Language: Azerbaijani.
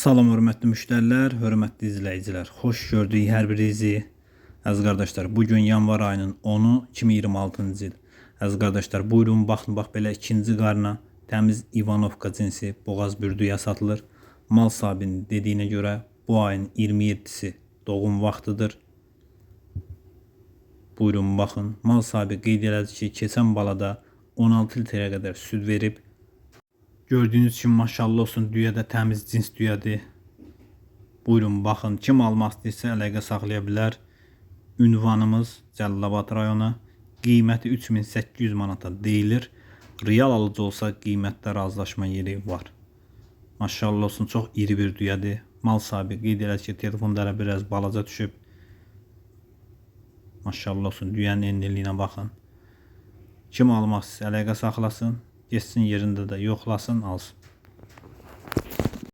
Salam hörmətli müştərilər, hörmətli izləyicilər. Xoş gördük hər birinizi. Əziz qardaşlar, bu gün yanvar ayının 10-u 2026-cı il. Əziz qardaşlar, buyurun baxın, bax belə ikinci qarna təmiz İvanovka cinsi boğaz bürdüyə satılır. Mal sahibinin dediyinə görə bu ayın 27-si doğum vaxtıdır. Buyurun baxın. Mal sahibi qeyd elədi ki, keçən balada 16 litrə qədər süd verib. Gördüyünüz kimi maşallah olsun, düyə də təmiz cins düyədir. Buyurun baxın, kim almaq istəyirsə əlaqə saxlaya bilər. Ünvanımız Cəlilabad rayonu. Qiyməti 3800 manata deyilir. Real alıcı olsa qiymətdə razılaşma yeri var. Maşallah olsun, çox iri bir düyədir. Mal sahibi qeyd elədi ki, telefonda hələ biraz balaca düşüb. Maşallah olsun, düyənin enliliyinə baxın. Kim almaq istəyirsə əlaqə saxlasın, getsin yerində də yoxlasın, alsın.